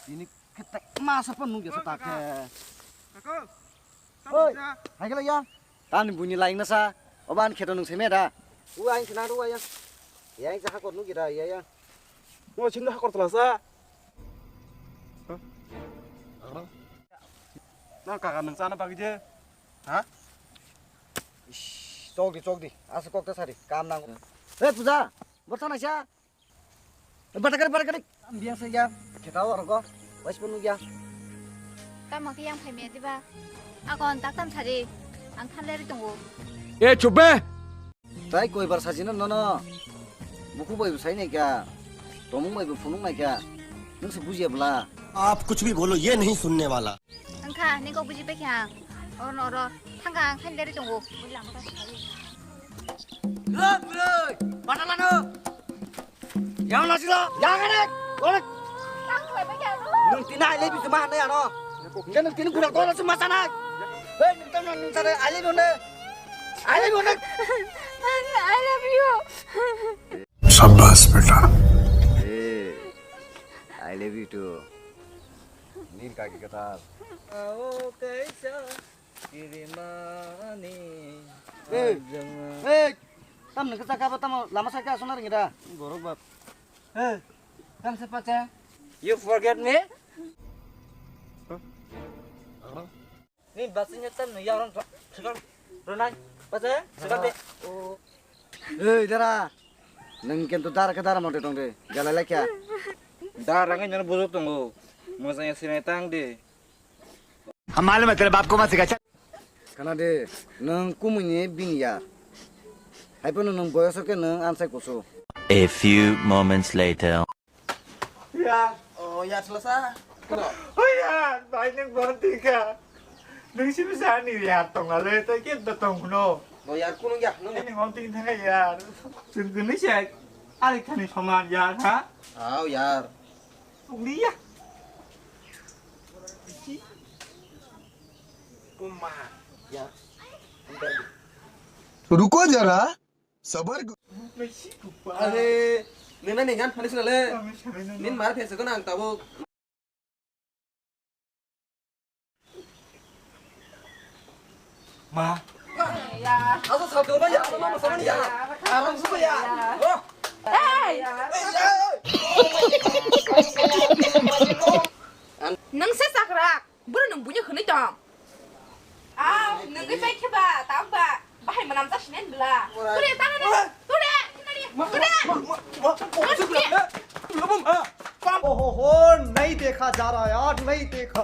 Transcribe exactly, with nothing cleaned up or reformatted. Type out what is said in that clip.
Ini kete masa pun nunggu sa tak. Oi, hai kala ya. Tani bunyi lain nasa. Oban kheto nung seme da. Ua yang kena dua ya. Ya yang sa hakor nunggu da ya ya. Mo chinda hakor telasa. Na kaka nung sana pagi je. Ha? Ish, chok di, chok di. Asa kok ta sari. Kam nang. Hei, Puja. Borsa naisa. Batakari, batakari. Biang saya. Kita orang kok. Wais penuh ya. Tamo ke yang phaimya diba? Akon tak tam sari. Ang thanleri tunggu. E, chup be! Tai koi bar sajina nono. Buku bai bu sai nai kya. Tomung bai bu phunung nai kya. Nung se bujiya bla. आप कुछ भी बोलो, ये नहीं सुनने वाला। Wngkha, nini kok buji paikha ang. Oro no oro. Thangkha ang, thanleri tongo. Lo, bro, batalano. Yang nasi lo, yang ada. Oro. Nung tina I love you cuma hane ano. Nung tina guna kau langsung masa nak. Hei, nung tina nung sana I love you ne. I love you ne. I love you. Shabash beta. Hey, I love you too. Nini kaki kathar. Ao kaisa kirimani. Hey, ajanga. Hey, tam nang kachaka ba tamo lama saka asona ringira. Borok bab. Hey, tam se pacha. You forget me? Ni basi nyo tam no ya orang sekarang. Ronai, pacha, sekarang deh. Hey, dara. Nang kento dara ke dara mote tong de. Gala lekya. Dara ngai nang bujok tongo. Mosanya sinai tang de. हम मालूम है तेरे बाप को मत सिखा, चल। Kana de, nang kumuni bini ya. Hai pono nang boyoso ke nang ansai kusu. A few moments later. Ya. Oh, ya, selesai. Kena? Oh, ya, banyak banget tingkah. Nung sih bisa nih, ya, tong ale, tapi kita tong no. Oh, ya, kunung ya, nung. Ini ngomong tingkah, ya. Sungguh nih, sih. Alik tani soman, ya, ha? Oh, ya. Uli, ya. Kuma, ya. Ruko jara. Sabar. Are, nina ni gan panis le. Nin mar phese ko nang tabo. Ma. Asa sa do ya, ma ma sa ya. Aram su ya. Oh. Hey! Nang se sakrak. Boro nung bunya khwnwi tong. Ah, nung khe pai khe ba, tabuk ba. Bahai manam jak sinen bla. Tore, tore, tore. Tore, tore. ओहो, नहीं देखा जा रहा यार, नहीं देखा।